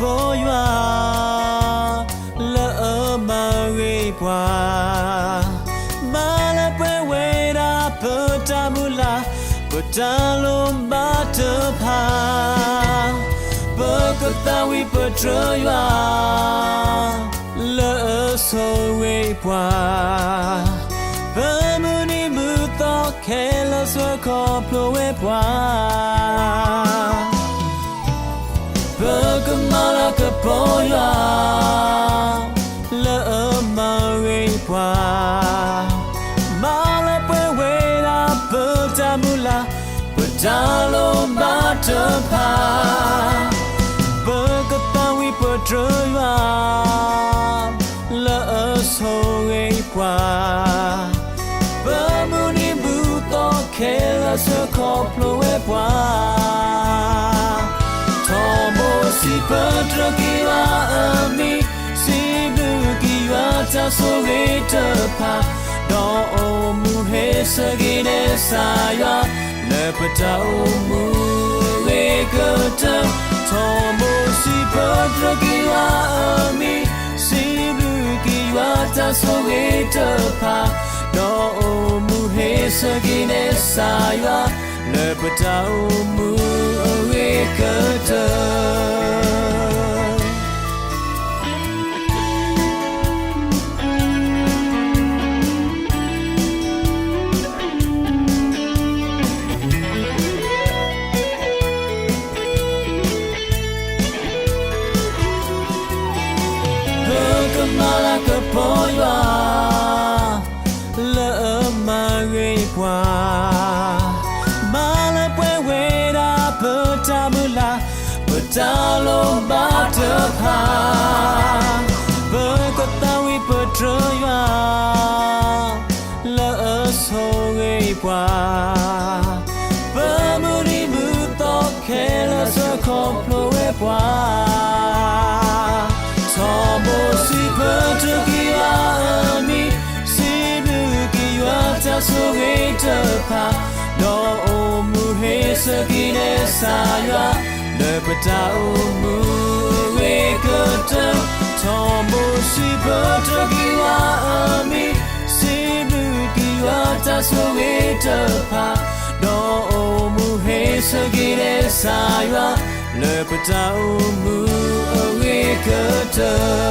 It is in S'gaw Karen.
ကမၤလၢကပီၤယွၤ လၢအမၤဂ့ၤပှၤ, မၤလၢပှဲၤဝဲဒၣ်ပတၢ်မုၢ်လၢ်, ပတၢ်လိၣ်ဘၣ်တဖၣ်, ပကသးဝံၣ်ပတြၢၤယွၤ လၢအဆိၣ်ဂ့ၤပှၤ, ပမုၢ်နံၤမုၢ်သီခဲလၢာ်ဆှၢခီဖျိဝဲပှၤ, ပကမၤလၢကပီၤယွၤ လၢအမၤဂ့ၤပှၤ, မၤလၢပှဲၤဝဲဒၣ်ပတၢ်မုၢ်လၢ်, ပတၢ်လိၣ်ဘၣ်တဖၣ်, ပကသးဝံၣ်ပတြၢၤယွၤ လၢအဆိၣ်ဂ့ၤပှၤ, ပမုၢ်နံၤမုၢ်သီခဲလၢာ်ဆှၢခီဖျိဝဲပှၤ, ထီဘိစံးပတြၢၤက့ၤယွၤအမံၤ, စံးဘျုးက့ၤယွၤတၢ်ဆိၣ်ဂ့ၤတဖၣ်, ဒီးအိၣ်မူဟ့ၣ်ဆၢက့ၤနဲၣ်စၢ်ယွၤ လၢပတၢ်အိၣ်မူအဂ့ၤကတၢၢ်, ထီဘိစံးပတြၢၤက့ၤယွၤအမံၤ, စံးဘျုးက့ၤယွၤတၢ်ဆိၣ်ဂ့ၤတဖၣ်, ဒီးအိၣ်မူဟ့ၣ်ဆၢက့ၤနဲၣ်စၢ်ယွၤ လၢပတၢ်အိၣ်မူအဂ့ၤကတၢၢ်. ပကမၤလၢကပီၤယွၤ လၢအမၤဂ့ၤပှၤ, မၤလၢပှဲၤဝဲဒၣ်ပတၢ်မုၢ်လၢ်, ပတၢ်လိၣ်ဘၣ်တဖၣ်, ပကသးဝံၣ်ပတြၢၤယွၤ လၢအဆိၣ်ဂ့ၤပှၤ, ပမုၢ်နံၤမုၢ်သီခဲလၢာ်ဆှၢခီဖျိဝဲပှၤ, ထီဘိစံးပတြၢၤက့ၤယွၤအမံၤ, စံးဘျုးက့ၤယွၤတၢ်ဆိၣ်ဂ့ၤတဖၣ်, ဒီးအိၣ်မူဟ့ၣ်ဆၢက့ၤနဲၣ်စၢ်ယွၤ လၢပတၢ်အိၣ်မူအဂ့ၤကတၢၢ်, ထီဘိစံးပတြၢၤက့ၤယွၤအမံၤ, စံးဘျုးက့ၤယွၤတၢ်ဆိၣ်ဂ့ၤတဖၣ်, ဒီးအိၣ်မူဟ့ၣ်ဆၢက့ၤနဲၣ်စၢ်ယွၤ လၢပတၢ်အိၣ်မူအဂ့ၤကတၢၢ်.